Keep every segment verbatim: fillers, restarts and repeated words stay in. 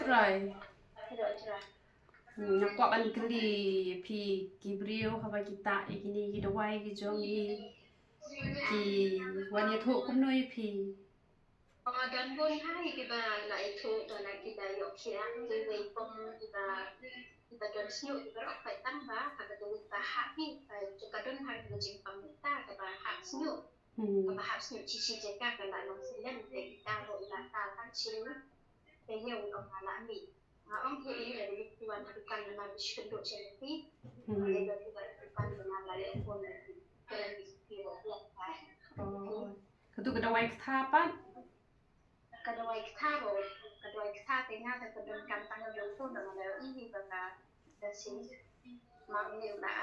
Trai. Nga kwah ban kylli phi ki briew haba ki tah ïa kine ki dawai ki jong ngi ki wan ïathuh kumno ïa phi? Don bun hi kiba la ïathuh, don kiba ïoh khiah, kiwei kum kiba kiba don shñiuh kiba roh, peit tang ba ha ka dawai ba hap hi, ka don ha ka jingpang ta kaba hap shñiuh. Kaba hap shñiuh shi shi jaka ka la long silem te kita ruh la ta tang shi. Te ïa u ong nga la mih. Nga ong hi ïa la dei ki wan ha dukan na ma bish kynduh sha lati. Ïa la dukan na ma la leh phone lati. Ka la mih ki ruh la ta. Katu ka dawai ktha pat? Ka dawai ktha ruh, ka dawai ktha te nga te ka donkam tang ïa u phone da nga la ïohi ba ka da shi. Ma uni u la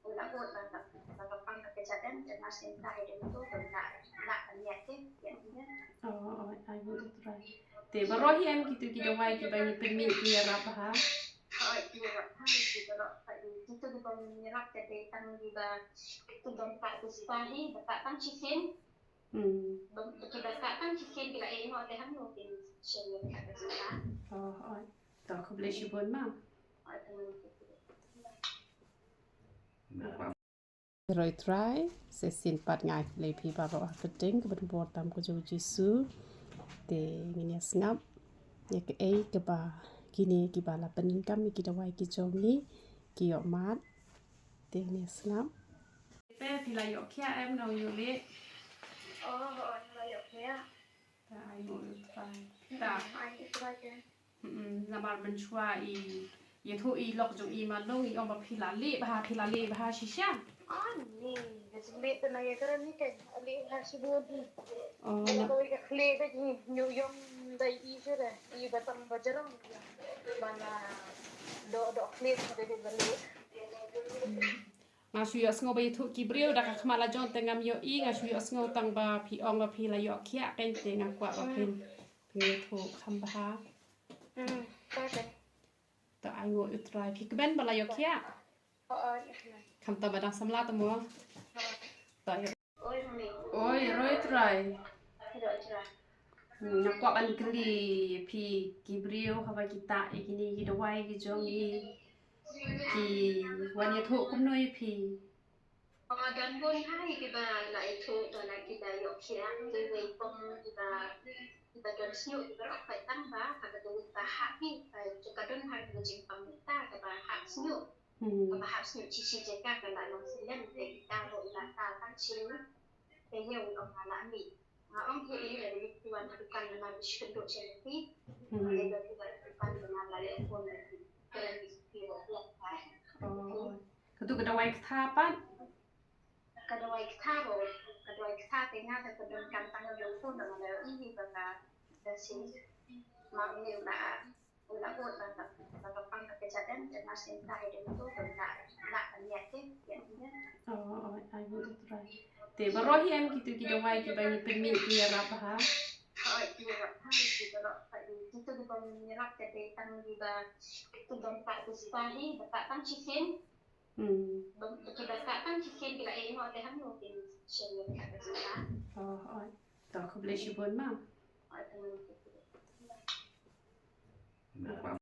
u la ut ba ka ba ka pang ka kjat em, te nga sngewthuh ïa u tu ba la la ka niat te ïa uni. Oh, oh, ai ngu u Trai. Te baroh hi em kitu ki dawai kiba ngi pynmih ki ïarap ha? Hooid, ki ïarap ha, ki baroh ha, kitu kiba ngi ïarap te dei tang kiba kitu ban pat tu spa hi, ba pat tang shisien. Hmm. Ba, ba ki ba ka tang ki ken ki la ïeh noh te hangne kin shen ïa ka ka jingla. Oh, oh. To khublei shibun ma. Roi Trai, sa shisien pat nga ai khublei phi baroh ha ka kyrteng kaba donbor tam ka jong u Jisu. Te ngin ïa sngap ïa kaei kaba kine kiba la pyndonkam ïa ki dawai ki jong ngi ki ïoh mad. Te ngin ïa sngap. Te phi la ïoh khiah em, nong ïoh leh? Oh, oh, la ïoh khiah. Ta ai nguh ïa u Trai. Ta ai nguh ïa u Trai te. Mm, namar mynshuwa i ïathuh i lok jong i Malung, i ong ba phi la leh bha, phi la leh bha shisha. Ani, ka jingleh te na ïa kren ni kan, leh bha shibun. Oh, na. Kawei ka khleh ka jingïoh ïong da i shuh da i ba tang ba jarong. Ba na doh doh khleh ka dei ba leh. Nga shu ïohsngew ba ïathuh ki briew da ka khmat la jong te ngam ïohi, nga shu ïohsngew tang ba phi ong ba phi la ïoh khiah, kein te nga kwah ba phin phin ïathuh kham bha. Hmm, okay. To ai nguh ïa u Trai, phi kmen ba la ïoh khiah? Oh, oh, ïa kmen. Khamtam ba dang samla te mo. Oh. To ïa Oi, Roi Trai. Nga kwah ban kylli phi ki briew haba ki tah ïa kine ki dawai ki jong ngi ki wan ïathuh kumno ïa phi? Don bun hi kiba la ïathuh, don kiba ïoh khiah, kiwei kum kiba kiba don shñiuh kiba roh, peit tang ba ha ka dawai ba hap hi, ka don ha ka jingpang ta kaba hap shñiuh. Hmm. Kaba hap shñiuh shi shi jaka ka la long silem te kita ruh la ta tang shi. Te ïa u ong nga la mih. Nga ong hi ïa la dei ki wan ha dukan na ma bish kynduh sha lati. Hmm. Ïa la dei ki wan ha dukan na ma la leh phone lati. Ka la mih ki ruh la ta. Oh. Katu ka dawai ktha pat? Ka dawai ktha ruh, ka dawai ktha te nga te ka donkam tang ïa u phone da nga la ïohi ba ka da shi. Ma uni u la u la ut ba ka ba ka pang ka kjat em, te nga sngewthuh ïa u tu ba la la ka niat te ïa uni. Oh, oh, ai nguh ïa u Trai. Te baroh hi em kitu ki dawai kiba ngi pynmih ki ïarap ha? Hooid, ki ïarap ha, ki baroh ha, kitu kiba ngi ïarap te dei tang kiba kitu ban pat tu spa hi, ba pat tang shisien. Hmm. Ba, ba ki ba ka tang ki ken ki la ïeh noh te hangne kin shen ïa ka ka jingla. Oh, oh. To khublei shibun ma. Oh, thank you.